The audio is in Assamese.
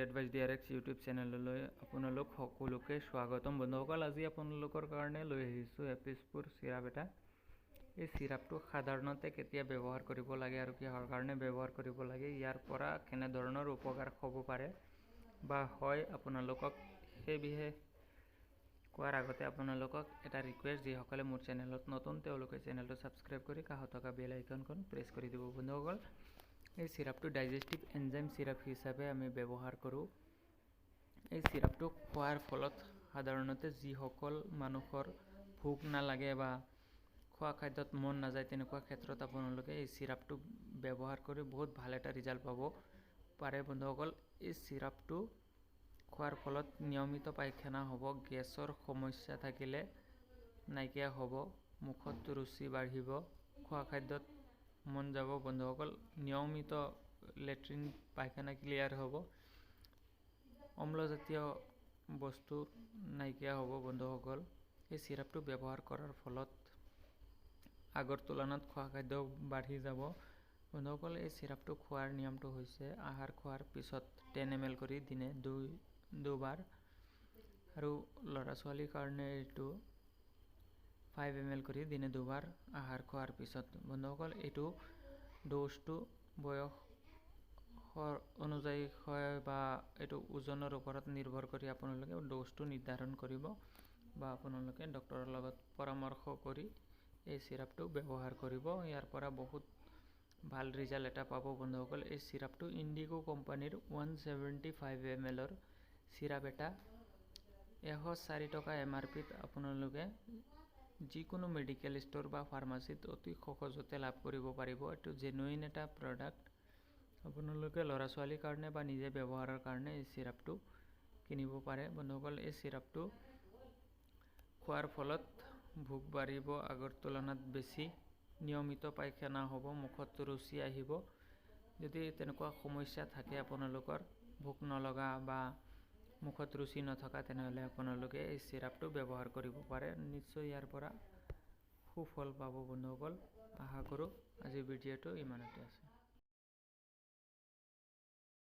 এডভাইচ ডিআৰএক্স ইউটিউব চেনেললৈ আপোনালোক সকলোকে স্বাগতম। বন্ধুসকল, আজি আপোনালোকৰ কাৰণে লৈ আহিছোঁ এপিছপুৰ চিৰাপ এটা। এই চিৰাপটো সাধাৰণতে কেতিয়া ব্যৱহাৰ কৰিব লাগে আৰু কিহৰ কাৰণে ব্যৱহাৰ কৰিব লাগে, ইয়াৰ পৰা কেনেধৰণৰ উপকাৰ হ'ব পাৰে বা হয় আপোনালোকক সেই বিষয়ে কোৱাৰ আগতে আপোনালোকক এটা ৰিকুৱেষ্ট, যিসকলে মোৰ চেনেলত নতুন তেওঁলোকে চেনেলটো ছাবস্ক্ৰাইব কৰি কাষত থকা বেল আইকনখন প্ৰেছ কৰি দিব। বন্ধুসকল, এই চিৰাপটো ডাইজেষ্টিভ এনজাইম চিৰাপ হিচাপে আমি ব্যৱহাৰ কৰোঁ। এই চিৰাপটো খোৱাৰ ফলত সাধাৰণতে যিসকল মানুহৰ ভোক নালাগে বা খোৱা খাদ্যত মন নাযায়, তেনেকুৱা ক্ষেত্ৰত আপোনালোকে এই চিৰাপটো ব্যৱহাৰ কৰি বহুত ভাল এটা ৰিজাল্ট পাব পাৰে। বন্ধুসকল, এই চিৰাপটো খোৱাৰ ফলত নিয়মিত পায়খানা হ'ব, গেছৰ সমস্যা থাকিলে নাইকিয়া হ'ব, মুখত ৰুচি বাঢ়িব, খোৱা খাদ্যত মন যাব। বন্ধুসকল, নিয়মিত লেট্ৰিন পায়খানা ক্লিয়াৰ হ'ব, অম্লজাতীয় বস্তু নাইকিয়া হ'ব। বন্ধুসকল, এই চিৰাপটো ব্যৱহাৰ কৰাৰ ফলত আগৰ তুলনাত খোৱা খাদ্য বাঢ়ি যাব। বন্ধুসকল, এই চিৰাপটো খোৱাৰ নিয়মটো হৈছে আহাৰ খোৱাৰ পিছত 10 এম এল কৰি দিনে দুবাৰ, আৰু ল'ৰা ছোৱালীৰ কাৰণে এইটো 5 এম এল কৰি দিনে দুবাৰ আহাৰ খোৱাৰ পিছত। বন্ধুসকল, এইটো ড'জটো বয়সৰ অনুযায়ী হয় বা এইটো ওজনৰ ওপৰত নিৰ্ভৰ কৰি আপোনালোকে ড'জটো নিৰ্ধাৰণ কৰিব বা আপোনালোকে ডক্তৰৰ লগত পৰামৰ্শ কৰি এই চিৰাপটো ব্যৱহাৰ কৰিব। ইয়াৰ পৰা বহুত ভাল ৰিজাল্ট এটা পাব। বন্ধুসকল, এই চিৰাপটো ইণ্ডিগো কোম্পানীৰ 175 এম এলৰ চিৰাপ এটা 104 টকা এম আৰ পিত আপোনালোকে যিকোনো মেডিকেল ষ্ট'ৰ বা ফাৰ্মাচীত অতি সহজতে লাভ কৰিব পাৰিব। এইটো জেনুইন এটা প্ৰডাক্ট। আপোনালোকে ল'ৰা ছোৱালীৰ কাৰণে বা নিজে ব্যৱহাৰৰ কাৰণে এই চিৰাপটো কিনিব পাৰে। বন্ধুসকল, এই চিৰাপটো খোৱাৰ ফলত ভোক বাঢ়িব আগৰ তুলনাত বেছি, নিয়মিত পায়খানা হ'ব, মুখত ৰুচি আহিব। যদি তেনেকুৱা সমস্যা থাকে আপোনালোকৰ, ভোক নলগা বা মুখত ৰুচি নথকা, তেনেহ'লে আপোনালোকে এই চিৰাপটো ব্যৱহাৰ কৰিব পাৰে, নিশ্চয় ইয়াৰ পৰা সুফল পাব। বন্ধুসকল, আশা কৰোঁ আজিৰ ভিডিঅ'টো ইমানতে আছে।